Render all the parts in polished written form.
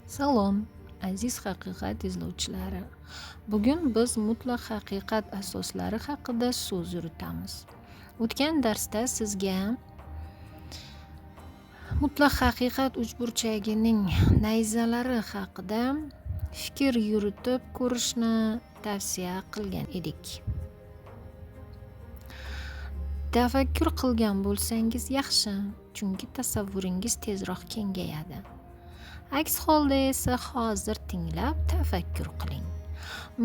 Salom, aziz haqiqat izlovchilari. Bugun biz mutlaq haqiqat asoslari haqida so'z yuritamiz. O'tgan darsda sizga mutlaq haqiqat uchburchagining nayzalari haqida fikr yuritib ko'rishni tavsiya qilgan edik. Tafakkur qilgan bo'lsangiz yaxshi, chunki tasavvuringiz tezroq kengayadi. Aks holda esa hozir tinglab tafakkur qiling.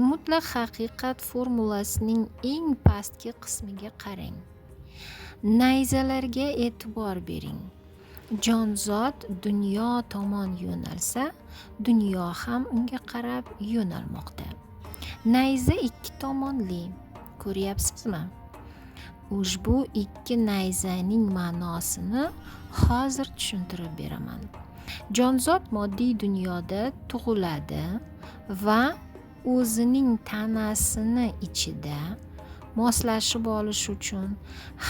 Mutlaq haqiqat formulasining eng pastki qismiga qarang. Nayzalarga e'tibor bering. Jonzot dunyo tomon yo'nalsa, dunyo ham unga qarab yo'nalmoqda. Nayza ikki tomonli. Ko'ryapsizmi? Ushbu ikki nayzaning ma'nosini hozir tushuntirib beraman. Jonzot moddiy dunyoda tug'iladi va o'zining tanasini ichida moslashib olish uchun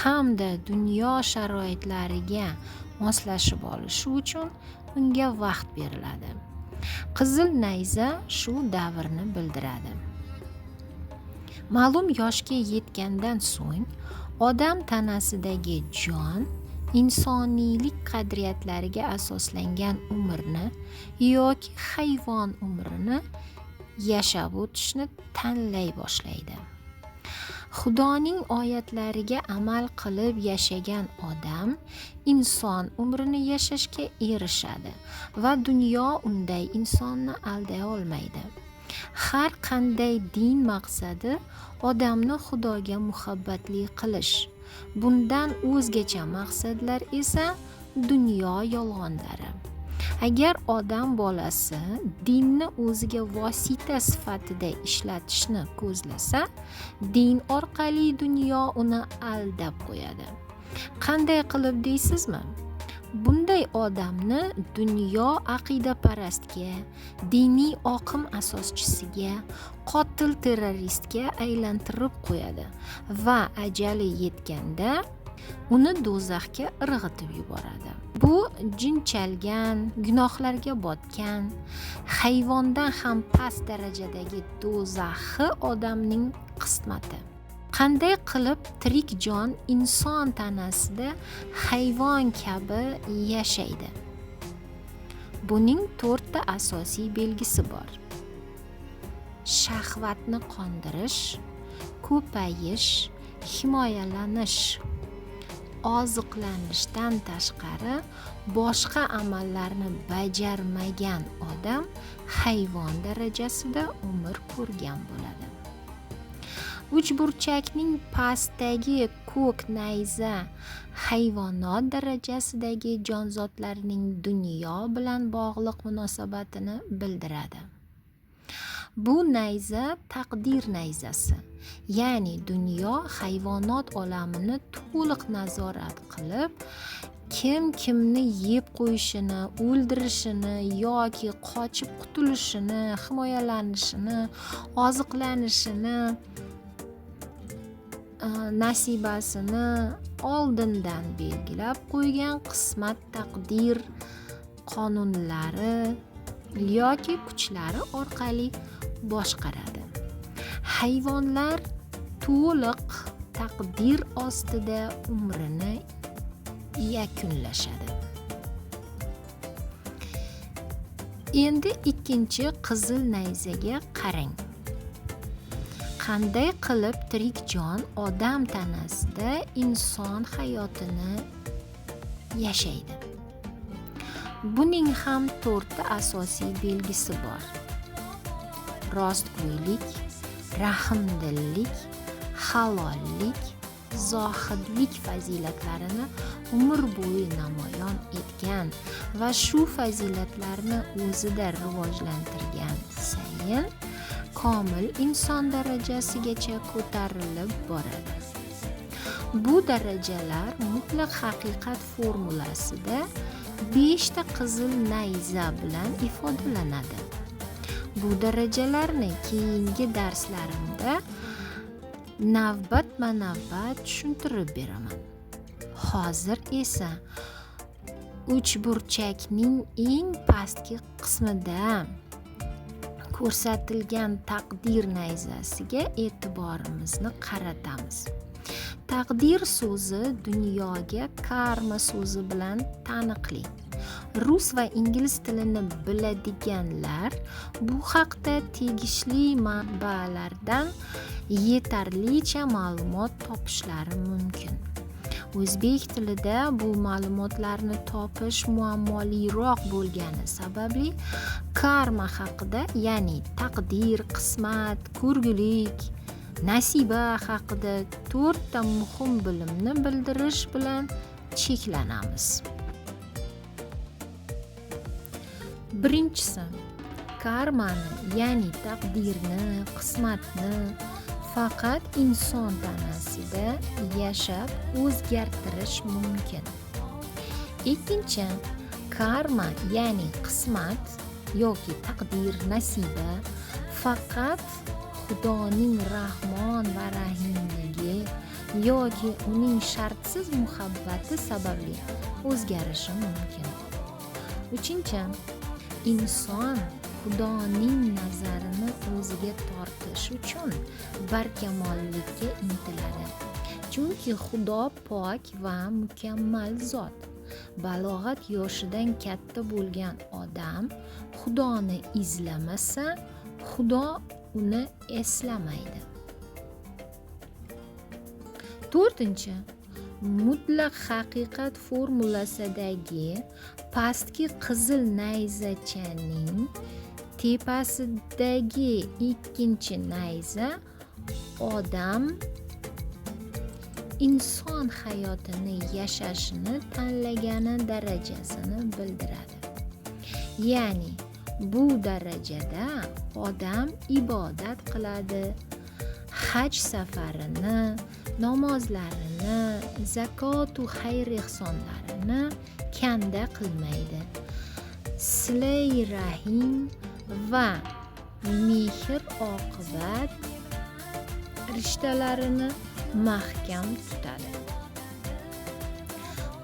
hamda dunyo sharoitlariga moslashib olishi uchun unga vaqt beriladi. Qizil nayza shu davrni bildiradi. Ma'lum yoshga yetgandan so'ng odam tanasidagi jon insoniylik qadriyatlariga asoslangan umrni yoki hayvon umrini yashab o'tishni tanlay boshlaydi. Xudoning oyatlariga amal qilib yashagan odam inson umrini yashashga erishadi va dunyo unday insonni alday olmaydi. Har qanday din maqsadi odamni Xudoga muhabbatli qilish. Bundan o'zgacha maqsadlar esa dunyo yolg'onlari. Agar odam bolasi dinni o'ziga vosita sifatida ishlatishni ko'zlasa, din orqali dunyo uni aldab qo'yadi. Qanday qilib deysizmi? Bunday odamni dunyo aqidaparastga, diniy oqim asoschisiga, qotil terroristga aylantirib qo'yadi va ajali yetganda uni do'zaxga irg'itib yuboradi. Bu jin chalgan, gunohlarga botgan, hayvondan ham past darajadagi do'zaxi odamning qismati. Qanday qilib tirik jon inson tanasida hayvon kabi yashaydi? Buning 4 ta asosiy belgisi bor. Shahvatni qondirish, ko'payish, himoyalanish, oziqlanishdan tashqari boshqa amallarni bajarmagan odam hayvon darajasida umr ko'rgan bo'ladi. Uchburchakning pastdagi ko'k nayza hayvonot darajasidagi jonzotlarning dunyo bilan bog'liq munosabatini bildiradi. Bu nayza taqdir nayzasi, ya'ni dunyo hayvonot olamini to'liq nazorat qilib, kim kimni yeb qo'yishini, o'ldirishini yoki qochib qutulishini, himoyalanishini, oziqlanishini, nasibasini oldindan belgilab qo'ygan qismat taqdir qonunlari yoki kuchlari orqali boshqaradi. Hayvonlar to'liq taqdir ostida umrini yakunlashadi. Endi ikkinchi qizil nayzaga qarang. Qanday qilib tirik jon odam tanasida inson hayotini yashaydi? Buning ham 4 ta asosiy belgisi bor. Rostgo'ylik, rahmdillik, halollik, zohidlik fazilatlarini umr bo'yi namoyon etgan va shu fazilatlarni o'zida rivojlantirgan sayin komil inson darajasigacha ko'tarilib boradi. Bu darajalar mutlaq haqiqat formulasida 5 ta qizil nayza bilan ifodalanadi. Bu darajalarni keyingi darslarimda navbatma-navbat tushuntirib beraman. Hozir esa Uchburchakning eng pastki qismida ko'rsatilgan taqdir nayzasiga e'tiborimizni qaratamiz. Taqdir so'zi dunyoga karma so'zi bilan taniqli. Rus va ingliz tilini biladiganlar bu haqda tegishli manbalardan yetarlicha ma'lumot topishlari mumkin. O'zbek tilida bu ma'lumotlarni topish muammoliroq bo'lgani sababli karma haqida, ya'ni taqdir, qismat, ko'rgulik, nasiba haqida 4 ta muhim bilimni bildirish bilan cheklanamiz. Birinchisi, karmani, ya'ni taqdirni, qismatni faqat inson tanasida yashab o'zgartirish mumkin. Ikkinchi, karma, ya'ni qismat yoki taqdir, nasiba faqat Xudoning Rahmon va Rahimligi yoki uning shartsiz muhabbati sababli o'zgarishi mumkin. Uchinchi, inson Xudoning nazarini o'ziga tortish uchun barkamollikka intiladi. Chunki Xudo pok va mukammal zot. Balog'at yoshidan katta bo'lgan odam Xudoni izlamasa, Xudo uni eslamaydi. To'rtinchi, mutlaq haqiqat formulasidagi pastki qizil nayzachaning tepasidagi ikkinchi nayza odam inson hayotini yashashini tanlagani darajasini bildiradi. Ya'ni bu darajada odam ibodat qiladi, haj safarini, namozlarini, zakotu xayr-ehsonlarini kanda qilmaydi. Silai rahim va mehr oqibat rishtalarini mahkam tutadi.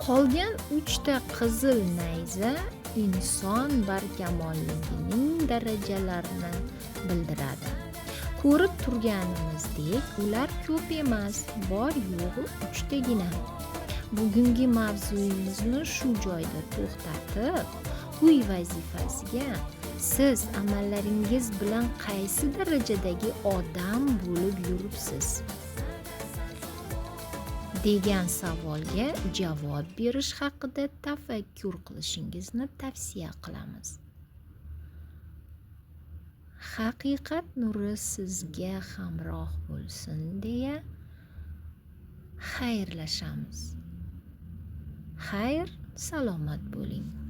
Qolgan 3 ta qizil nayza inson barkamolligining darajalarini bildiradi. Ko'rib turganimizdek, ular ko'p emas, bor yo'g'i 3 tagina. Bugungi mavzuyimizni shu joyda to'xtatib, uy vazifasiga siz amallaringiz bilan qaysi darajadagi odam bo'lib yuribsiz degan savolga javob berish haqida tafakkur qilishingizni tavsiya qilamiz. Haqiqat nuri sizga hamroh bo'lsin deya xayrlashamiz. Xayr, salomat bo'ling.